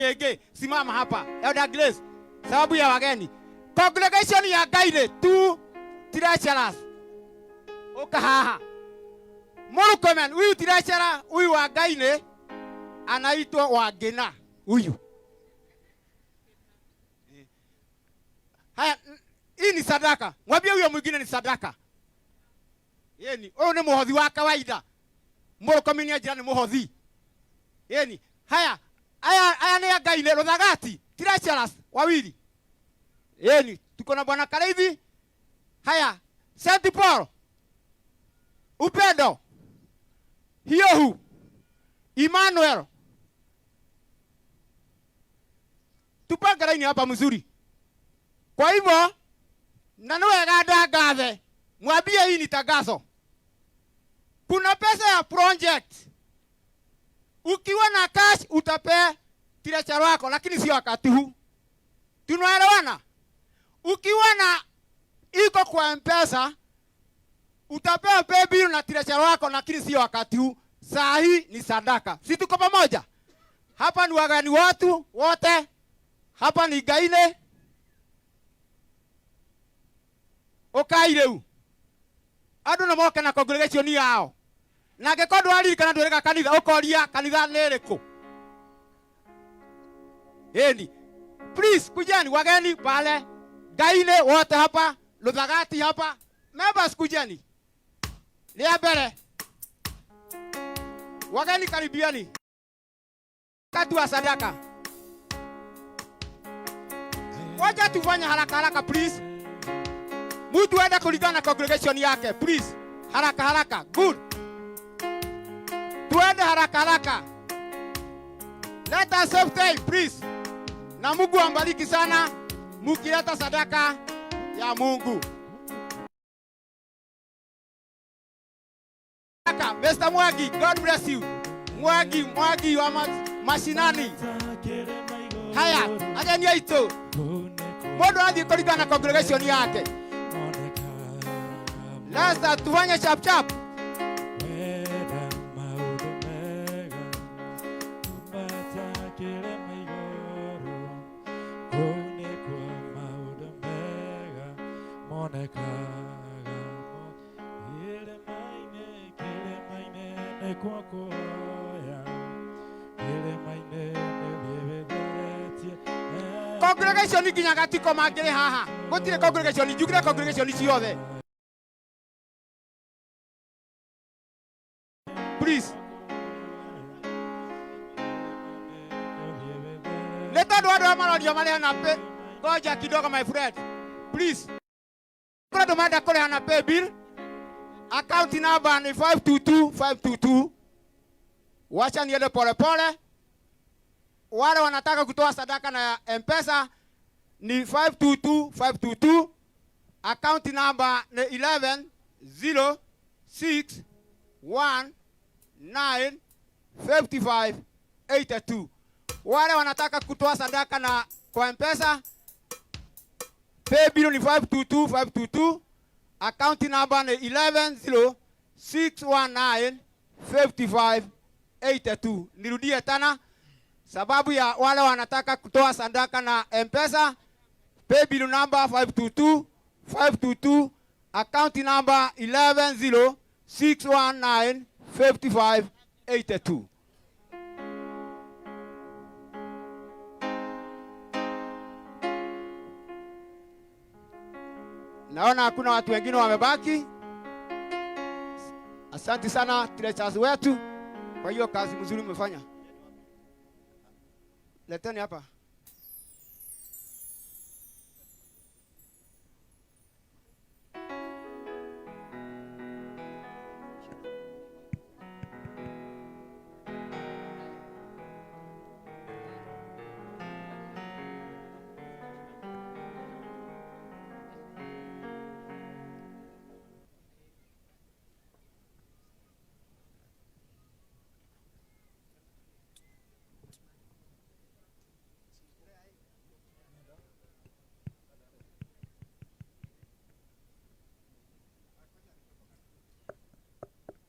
Ege, simama hapa. Elder Grace, sababu ya wageni. Congregation ya Ngaine, two treasurers. Uka haha. Murkomen, huyu treasurer, huyu wa Ngaine anaitwa Wangina. Huyu. Haya, hii ni sadaka. Mwambie huyo mwingine ni sadaka. Yeni, huyu ni muhothi wa kawaida. Murkomen ni ajira ni muhothi. Yeni, haya, aya ni Ngaine Ruthagati, treasurers wawili. Yeni, tuko na Bwana Kareithi. Haya, Saint Paul. Upendo. Hiohu. Emmanuel. Tupange laini hapa mzuri. Kwa hivyo na nĩ wega ndangathe, mwambie hii ni tangazo. Kuna pesa ya project. Ukiwa na cash utapea treasurer wako, lakini sio wakati huu. Tunaelewana? Ukiwa na iko kwa M-Pesa utapea paybill na treasurer wako, lakini sio wakati huu. Saa hii ni sadaka. Si tuko pamoja? Hapa ni wageni watu wote. Hapa ni Ngaine. Ukai riu. Andu no moke na congregation yao. Na angĩkorwo ndũraririkana ndwĩrĩga kanitha, ũkoria kanitha nĩ ĩrĩkũ. Ĩni. Please, kujeni wageni pale. Ngaine wote hapa, Ruthagati hapa. Members kujeni. Rĩa mbere. Wageni karibiani. Wakati wa sadaka. Wacha tufanye haraka haraka please. Mtu aende kulingana na congregation yake please. Haraka haraka. Good. Tuende haraka haraka. Let us save time please. Na Mungu ambariki sana mukileta sadaka ya Mungu. Mr. Mwangi, God bless you. Mwangi, Mwangi wa mashinani. Haya, ageni aitu. Mundu athie kulingana na congregation yake. Lasa tufanye chap chap. Congregation nginya gatiko mangĩrĩ haha. Gũtirĩ congregation, njugire congregation ciothe. Please. Nĩ tondũ andũ arĩa marorio marĩha na pay. Ngoja kidogo my friend. Please. Kũrĩ andũ marenda kũrĩha na pay bill. Account number ni 522522. Wacha niende pole pole. Wale wanataka kutoa sadaka na M-Pesa ni 522522. Account number ni 1106195582. Wale wanataka kutoa sadaka na kwa M-Pesa, pay bill ni 522522. Account number ni 1106195582. Nirudie tena sababu ya wale wanataka kutoa sadaka na M-Pesa, pay bill number 522522, account number 1106195582. Naona hakuna watu wengine wamebaki. Asante sana treasures wetu kwa hiyo kazi mzuri mmefanya. Leteni hapa.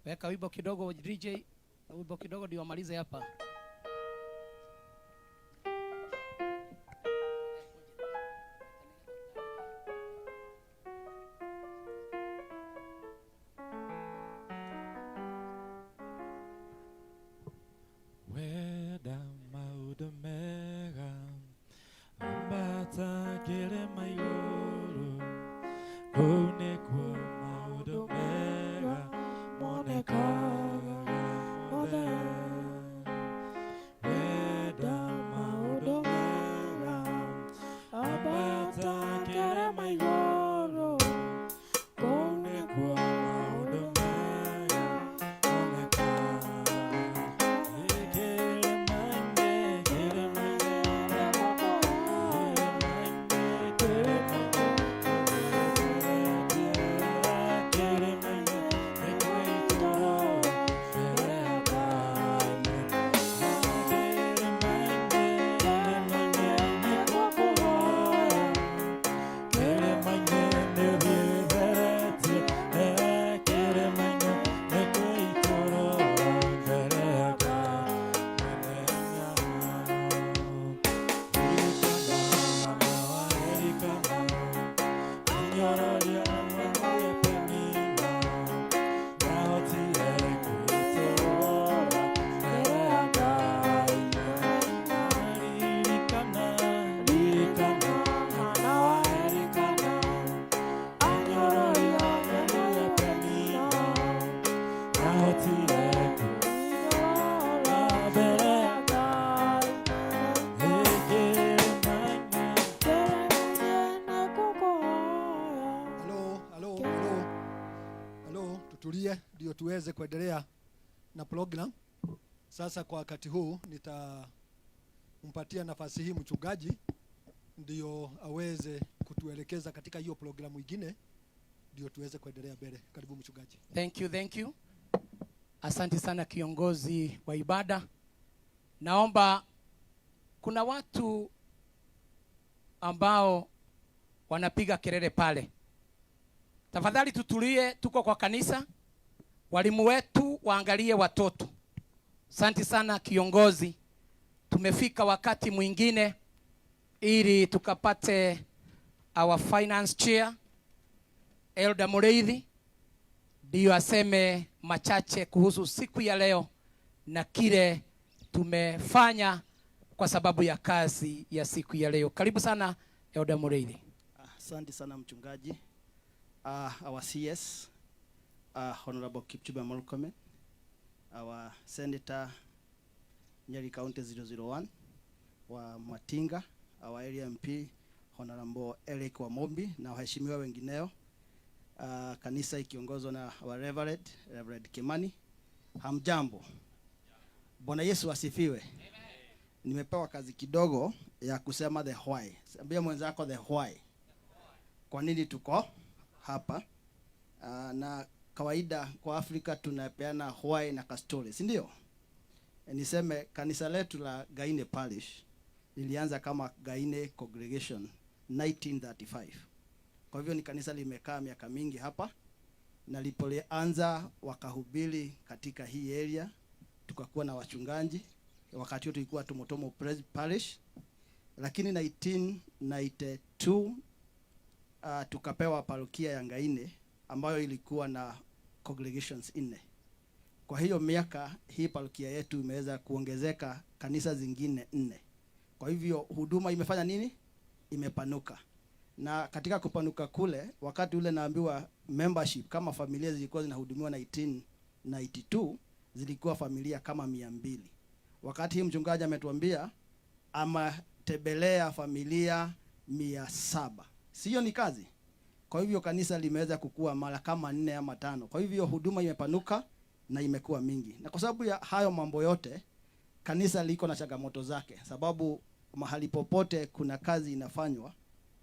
Weka wimbo kidogo DJ, wimbo kidogo ndio wamalize hapa. ndio tuweze kuendelea na program. Sasa kwa wakati huu nitampatia nafasi hii mchungaji ndio aweze kutuelekeza katika hiyo programu ingine ndio tuweze kuendelea mbele. Karibu mchungaji. Thank you, thank you. Asante sana kiongozi wa ibada. Naomba, kuna watu ambao wanapiga kelele pale. Tafadhali tutulie, tuko kwa kanisa. Walimu wetu waangalie watoto. Asante sana kiongozi. Tumefika wakati mwingine ili tukapate our finance chair Elder Mureithi ndiyo aseme machache kuhusu siku ya leo na kile tumefanya kwa sababu ya kazi ya siku ya leo. Karibu sana, Elder Mureithi. Asante sana, mchungaji. Our CS, Honorable Kipchumba Murkomen, our Senator Nyeri County 001 Wamatinga, our area MP Honorable Eric Wamumbi na waheshimiwa wengineo, kanisa ikiongozwa na our Reverend Kimani. Hamjambo. Bwana Yesu asifiwe. Nimepewa kazi kidogo ya kusema the why. Ambia mwenzako the why. Kwa nini tuko hapa? Na kawaida kwa Afrika tunapeana why na kastori, si ndio? Niseme kanisa letu la Gaine Parish lilianza kama Gaine Congregation 1935. Kwa hivyo ni kanisa limekaa miaka mingi hapa, na lipoanza wakahubiri katika hii area, tukakuwa na wachungaji. Wakati huo tulikuwa Tumotomo Parish, lakini 1992 tukapewa parokia ya Ngaine ambayo ilikuwa na congregations nne. Kwa hiyo miaka hii parokia yetu imeweza kuongezeka kanisa zingine nne. Kwa hivyo huduma imefanya nini? Imepanuka. Na katika kupanuka kule, wakati ule naambiwa membership kama familia zilikuwa zinahudumiwa 1992 zilikuwa familia kama 200. Wakati hii mchungaji ametuambia ametembelea familia 700. Sio ni kazi? Kwa hivyo kanisa limeweza kukua mara kama nne ama tano. Kwa hivyo huduma imepanuka na imekuwa mingi. Na kwa sababu ya hayo mambo yote, kanisa liko na changamoto zake, sababu mahali popote kuna kazi inafanywa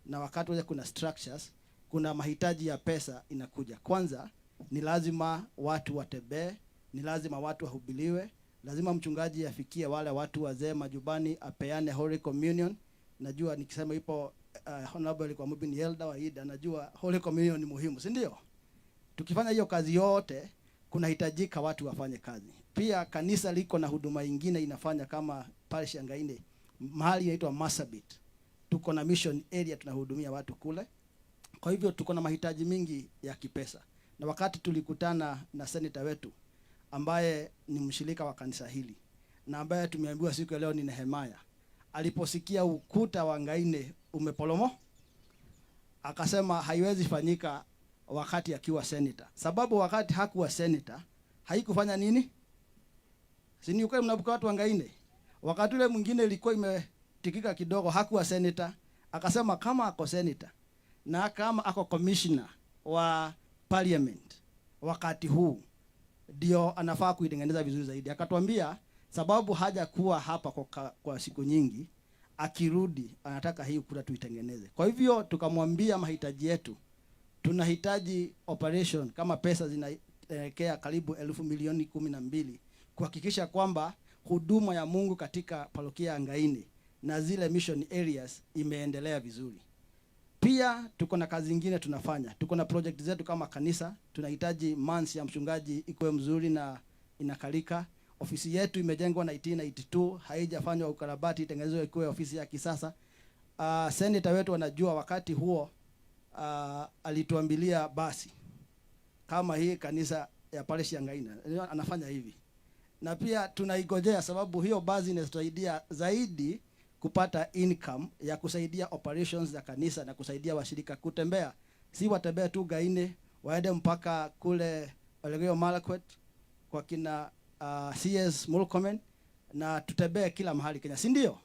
na wakati ule kuna structures, kuna mahitaji ya pesa inakuja. Kwanza ni lazima watu watembee, ni lazima watu wahubiriwe, lazima mchungaji afikie wale watu wazee majumbani, apeane Holy Communion. Najua nikisema ipo Honorable kwa mbi ni elder wa Ida, najua Holy Communion ni muhimu, si ndio? Tukifanya hiyo kazi yote, kunahitajika watu wafanye kazi. Pia kanisa liko na huduma ingine inafanya kama parish ya Ngaine, mahali inaitwa Marsabit. Tuko na mission area tunahudumia watu kule. Kwa hivyo tuko na mahitaji mingi ya kipesa. Na wakati tulikutana na senator wetu ambaye ni mshirika wa kanisa hili na ambaye tumeambiwa siku ya leo ni Nehemaya, aliposikia ukuta wa Ngaine umeporomoka, akasema haiwezi fanyika wakati akiwa senator, sababu wakati hakuwa senator haikufanya nini? Si ni ukweli mnabuka watu wa Ngaine? Wakati ule mwingine ilikuwa imetikika kidogo, hakuwa senator, akasema kama ako senator na kama ako commissioner wa parliament wakati huu ndio anafaa kuitengeneza vizuri zaidi. Akatuambia sababu hajakuwa hapa kwa siku nyingi, akirudi anataka hii ukuta tuitengeneze. Kwa hivyo tukamwambia mahitaji yetu, tunahitaji operation kama pesa zinaelekea karibu 12,000,000 kuhakikisha kwamba huduma ya Mungu katika parokia ya Ngaine na zile mission areas imeendelea vizuri. Pia tuko na kazi nyingine tunafanya. Tuko na project zetu kama kanisa, tunahitaji manse ya mchungaji ikuwe mzuri na inakalika. Ofisi yetu imejengwa 1992, haijafanywa ukarabati, itengenezwe ikuwe ofisi ya kisasa. Senator wetu anajua wakati huo alituambilia basi kama hii kanisa ya parish ya Ngaine anafanya hivi. Na pia tunaigojea sababu hiyo basi inatusaidia zaidi kupata income ya kusaidia operations za kanisa na kusaidia washirika kutembea. Si watembee tu Ngaine, waende mpaka kule Elgeyo Marakwet kwa kina CS Murkomen na tutembee kila mahali Kenya, si ndio?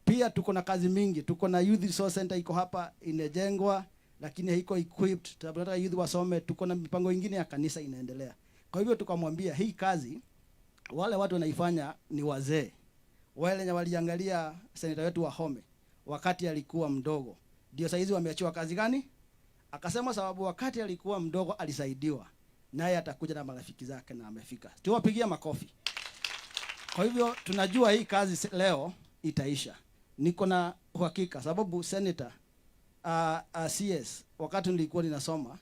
Pia tuko na kazi mingi, tuko na youth resource center iko hapa inajengwa lakini haiko equipped. Tunataka youth wasome. Tuko na mipango ingine ya kanisa inaendelea. Kwa hivyo tukamwambia hii kazi wale watu wanaifanya ni wazee. Wale wenye waliangalia seneta wetu Wahome wakati alikuwa mdogo, ndio saizi wameachiwa kazi gani? Akasema sababu wakati alikuwa mdogo alisaidiwa, naye atakuja na marafiki zake na amefika. Tuwapigie makofi. Kwa hivyo tunajua hii kazi leo itaisha. Niko na uhakika sababu senator CS wakati nilikuwa ninasoma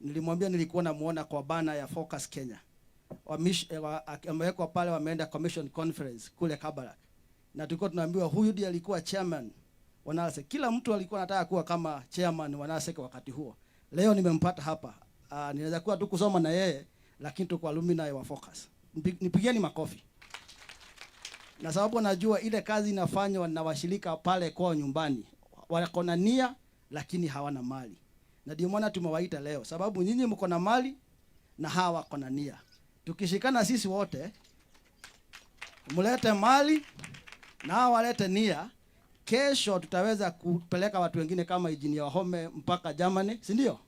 nilimwambia, nilikuwa namuona kwa bana ya Focus Kenya. Amewekwa pale, wameenda commission conference kule Kabarak, na tulikuwa tunaambiwa huyu ndiye alikuwa chairman wa NALSEC. Kila mtu alikuwa anataka kuwa kama chairman wa NALSEC wakati huo. Leo nimempata hapa. Ninaweza kuwa tu kusoma na yeye, lakini tuko alumni wa Focus. Nipigieni makofi. Na sababu najua ile kazi inafanywa na washirika pale kwao nyumbani, wako na nia lakini hawana mali. Na ndio maana tumewaita leo, sababu nyinyi mko na mali na hawa wako na nia. Tukishikana sisi wote, mlete mali na hawa walete nia, kesho tutaweza kupeleka watu wengine kama Engineer Wahome mpaka Germany, si ndio?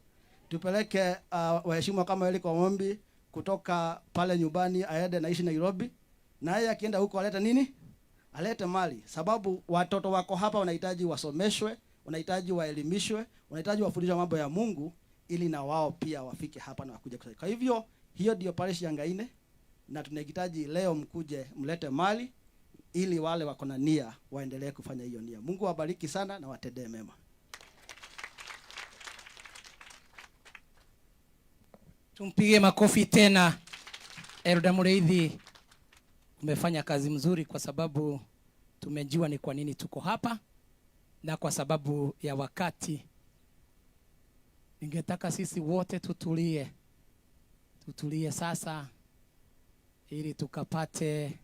Tupeleke waheshimiwa kama Eric Wamumbi kutoka pale nyumbani aende naishi Nairobi, na yeye akienda huko alete nini? Alete mali, sababu watoto wako hapa wanahitaji wasomeshwe, wanahitaji waelimishwe, wanahitaji wafundishwe mambo ya Mungu ili na wao pia wafike hapa na wakuje kusaidia. Kwa hivyo hiyo ndio parish ya Ngaine, na tunahitaji leo mkuje mlete mali ili wale wako na nia waendelee kufanya hiyo nia. Mungu awabariki sana na watendee mema. Tumpige makofi tena. Elda Mureithi, umefanya kazi mzuri kwa sababu tumejua ni kwa nini tuko hapa, na kwa sababu ya wakati ningetaka sisi wote tutulie. Tutulie sasa ili tukapate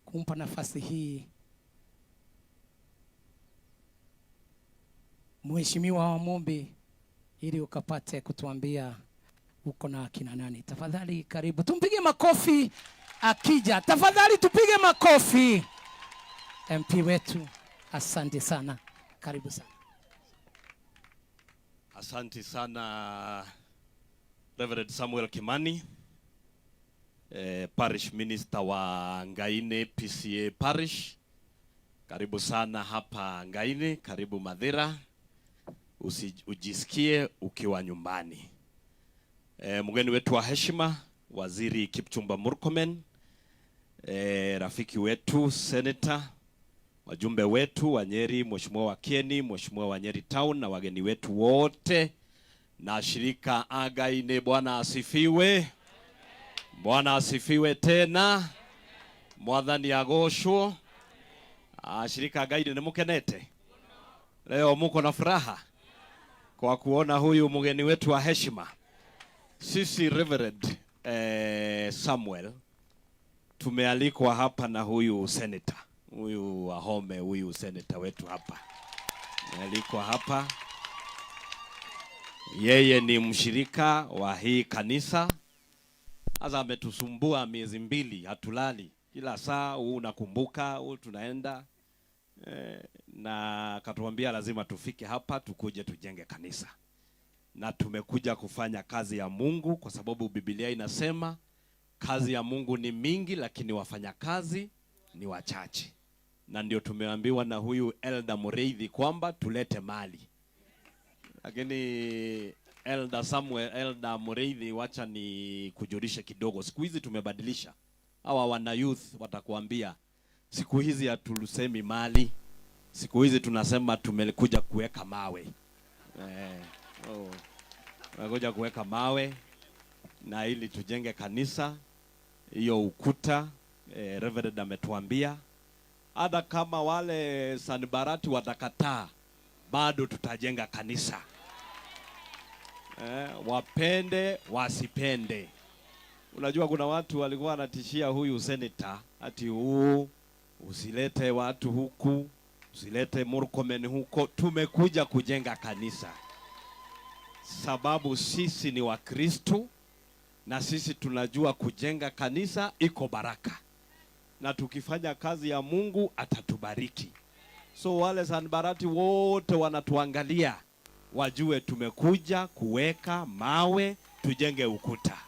kumpa nafasi hii Mheshimiwa Wamumbi ili ukapate kutuambia uko na akina nani. Tafadhali karibu. Tumpige makofi akija. Tafadhali tupige makofi MP wetu. Asante sana. Karibu sana. Asante sana Reverend Samuel Kimani, Parish Minister wa Ngaine PCA Parish. Karibu sana hapa Ngaine, karibu Mathira. Ujisikie ukiwa nyumbani. Mgeni wetu wa heshima Waziri Kipchumba Murkomen, rafiki wetu Senator, wajumbe wetu wa Nyeri, Mheshimiwa wa Kieni, Mheshimiwa wa Nyeri Town na wageni wetu wote na shirika Againe. Bwana asifiwe. Bwana asifiwe tena. Mwathani agoshwo. Shirika Againe ni mukenete leo, muko na furaha kwa kuona huyu mgeni wetu wa heshima. Sisi Reverend Samuel tumealikwa hapa na huyu senator, huyu Wahome, huyu senator wetu hapa. Tumealikwa hapa. Yeye ni mshirika wa hii kanisa. Sasa ametusumbua miezi 2, hatulali. Kila saa huu unakumbuka, huu tunaenda. Na akatuambia lazima tufike hapa tukuje tujenge kanisa. Na tumekuja kufanya kazi ya Mungu kwa sababu Biblia inasema kazi ya Mungu ni mingi lakini wafanyakazi ni wachache. Na ndio tumeambiwa na huyu Elder Mureithi kwamba tulete mali. Lakini Elder Samuel, Elder Mureithi, wacha ni kujulishe kidogo. Siku hizi tumebadilisha. Hawa wana youth watakuambia siku hizi hatulusemi mali. Siku hizi tunasema tumekuja kuweka mawe. Tumekuja kuweka mawe na ili tujenge kanisa. Hiyo ukuta, Reverend ametuambia hata kama wale Sanbarati watakataa bado tutajenga kanisa. Wapende wasipende. Unajua kuna watu walikuwa wanatishia huyu senator ati huu usilete watu huku, usilete Murkomen huko. Tumekuja kujenga kanisa sababu sisi ni Wakristo na sisi tunajua kujenga kanisa iko baraka, na tukifanya kazi ya Mungu atatubariki. So wale Sanbarati wote wanatuangalia wajue tumekuja kuweka mawe tujenge ukuta.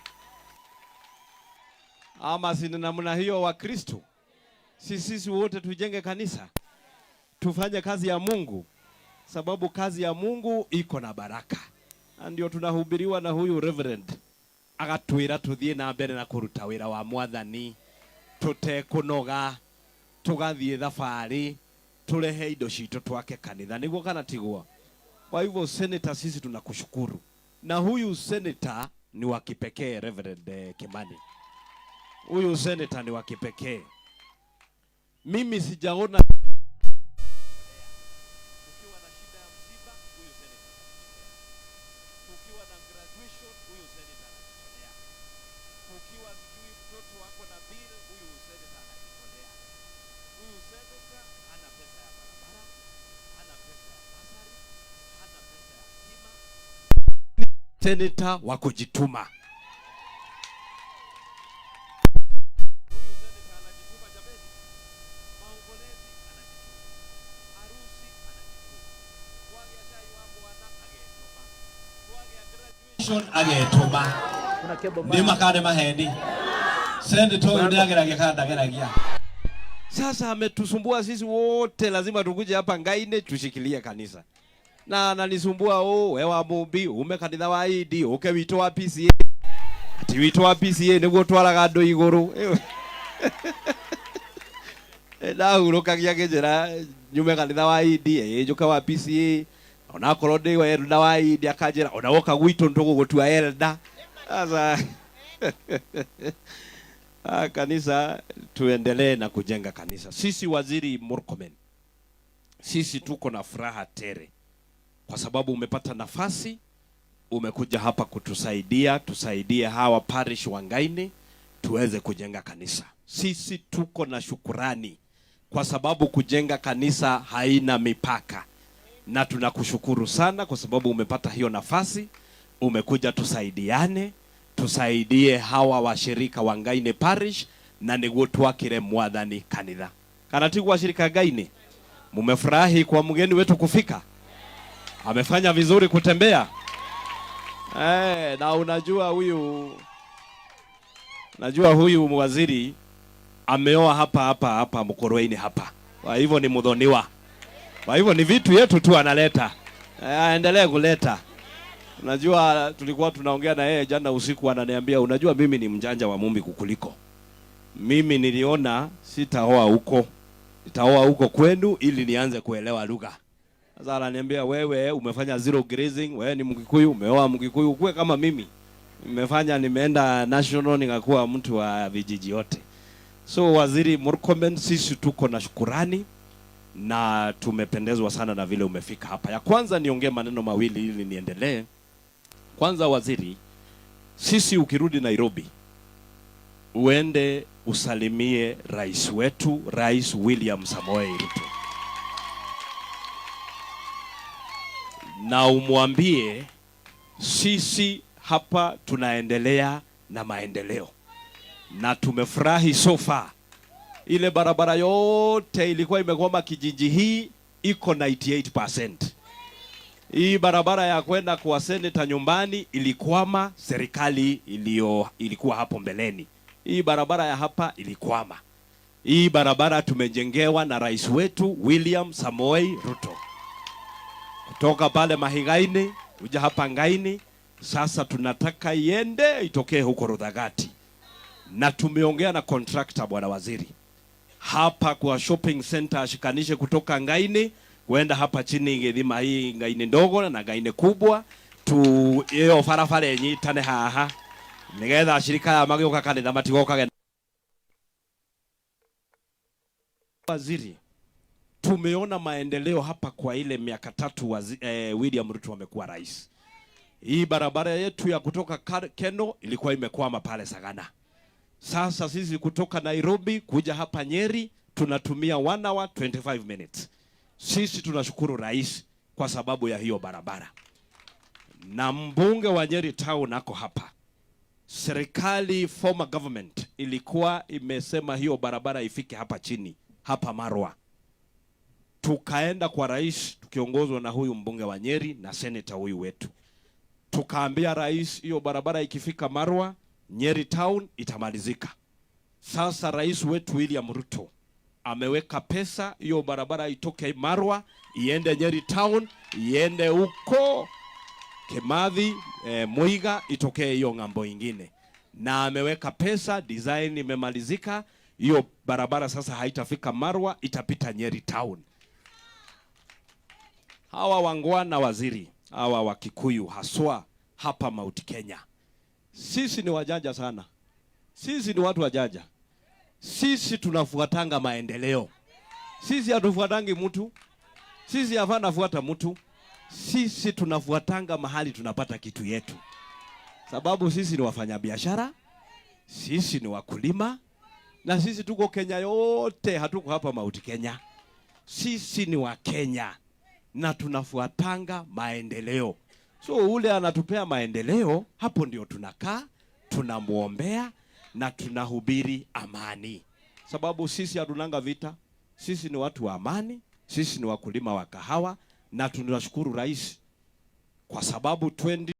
Ama si ni namna hiyo wa Kristo? Si sisi wote tujenge kanisa, tufanye kazi ya Mungu, sababu kazi ya Mungu iko na baraka. Na ndio tunahubiriwa na huyu reverend agatwira tuthie na mbere na kuruta wira wa mwathani tutekunoga, tugathie thabari, turehe indo citu twake kanitha, niguo kana tiguo? Kwa hivyo senator, sisi tunakushukuru, na huyu senator ni wa kipekee. Reverend Kimani, huyu senator ni wa kipekee. Mimi sijaona. Ukiwa na shida ya msiba, huyu senator anajitolea. Ukiwa na graduation, huyu senator anajitolea. Ukiwa sijui mtoto wako na bill, huyu senator anajitolea. Huyu senator hana pesa ya barabara, hana pesa ya bursary, hana pesa ya stima. Ni senator wa kujituma. Huyu senator anajituma jameni. Maombolezi anajituma. Harusi anajituma. Kwagĩa cai wa mwana agetũma. Kwagĩa graduation agetũma. Nĩ makane maheni. Senator ũyũ nĩageragia kana ndageragia? Sasa ametusumbua sisi wote, lazima tukuje hapa Ngaine tushikilie kanisa. Na ananisumbua, oh, we wa Mumbi ume kanitha wa idi uke witũ wa PCA, ati witũ wa PCA nĩguo twaraga andũ igũrũ. Ndahurũkagia ngĩnjĩra nyume kanitha wa idi njũke wa PCA, onakorwo ndĩ wa elder wa idi, akanjĩra ona woka gwitũ nĩtũgũgũtua elder. Sasa kanisa, tuendelee na kujenga kanisa. Sisi, Waziri Murkomen, sisi tuko na furaha tele kwa sababu umepata nafasi, umekuja hapa kutusaidia, tusaidie hawa parish wa Ngaini tuweze kujenga kanisa. Sisi tuko na shukurani kwa sababu kujenga kanisa haina mipaka, na tunakushukuru sana kwa sababu umepata hiyo nafasi, umekuja tusaidiane, tusaidie hawa washirika wa Ngaine Parish na niguo twakire mwathani kanitha. Kana tiguo, washirika Ngaine? Mumefurahi kwa mgeni wetu kufika? Amefanya vizuri kutembea. Na unajua huyu, najua huyu waziri ameoa hapa hapa hapa Mukurweini hapa, kwa hivyo ni mudhoniwa. Kwa hivyo ni vitu yetu tu analeta, aendelee kuleta. Unajua tulikuwa tunaongea na yeye jana usiku, ananiambia, "Unajua mimi ni mjanja wa Mumbi kukuliko. Mimi niliona sitaoa huko, nitaoa huko kwenu ili nianze kuelewa lugha." Sasa ananiambia, "Wewe umefanya zero grazing, wewe ni Mkikuyu, umeoa Mkikuyu, ukuwe kama mimi. Nimefanya, nimeenda national nikakuwa mtu wa vijiji yote." So Waziri Murkomen, sisi tuko na shukurani na tumependezwa sana na vile umefika hapa. Ya kwanza niongee maneno mawili ili niendelee. Kwanza waziri, sisi ukirudi Nairobi uende usalimie rais wetu, Rais William Samoei Ruto, na umwambie sisi hapa tunaendelea na maendeleo na tumefurahi so far. Ile barabara yote ilikuwa imekwama kijiji hii iko 98%. Hii barabara ya kwenda kwa seneta nyumbani ilikwama, serikali iliyo ilikuwa hapo mbeleni. Hii barabara ya hapa ilikwama. Hii barabara tumejengewa na rais wetu William Samoei Ruto, kutoka pale Mahigaini kuja hapa Ngaini. Sasa tunataka iende itokee huko Ruthagati, na tumeongea na contractor, bwana waziri, hapa kwa shopping center ashikanishe kutoka Ngaini kwenda hapa chini Githima, hii Ngaini ndogo na Ngaini kubwa tu, iyo barabara inyitane haha nigetha ashirika aya magĩũka kanitha matigokage. Waziri, tumeona maendeleo hapa kwa ile miaka 3 William Ruto amekuwa rais. Hii barabara yetu ya kutoka Keno ilikuwa imekwama pale Sagana. Sasa sisi kutoka Nairobi kuja hapa Nyeri tunatumia 1 hour 25 minutes. Sisi tunashukuru rais kwa sababu ya hiyo barabara. Na mbunge wa Nyeri Town ako hapa. Serikali, former government, ilikuwa imesema hiyo barabara ifike hapa chini, hapa Marwa. Tukaenda kwa rais tukiongozwa na huyu mbunge wa Nyeri na senator huyu wetu. Tukaambia rais hiyo barabara ikifika Marwa, Nyeri Town itamalizika. Sasa rais wetu William Ruto ameweka pesa hiyo barabara itoke Marwa iende Nyeri Town iende huko Kimathi, Muiga itokee hiyo ng'ambo ingine, na ameweka pesa, design imemalizika. Hiyo barabara sasa haitafika Marwa, itapita Nyeri Town. Hawa wangwana waziri hawa wa Kikuyu haswa hapa Mount Kenya, sisi ni wajanja sana, sisi ni watu wajanja, sisi tunafuatanga maendeleo, sisi hatufuatangi mtu, sisi hapana fuata mtu, sisi tunafuatanga mahali tunapata kitu yetu, sababu sisi ni wafanyabiashara, sisi ni wakulima, na sisi tuko Kenya yote, hatuko hapa Mount Kenya. Sisi ni wa Kenya na tunafuatanga maendeleo. So ule anatupea maendeleo, hapo ndio tunakaa, tunamwombea na tunahubiri amani, sababu sisi hatunanga vita. Sisi ni watu wa amani, sisi ni wakulima wa kahawa, na tunashukuru rais kwa sababu 20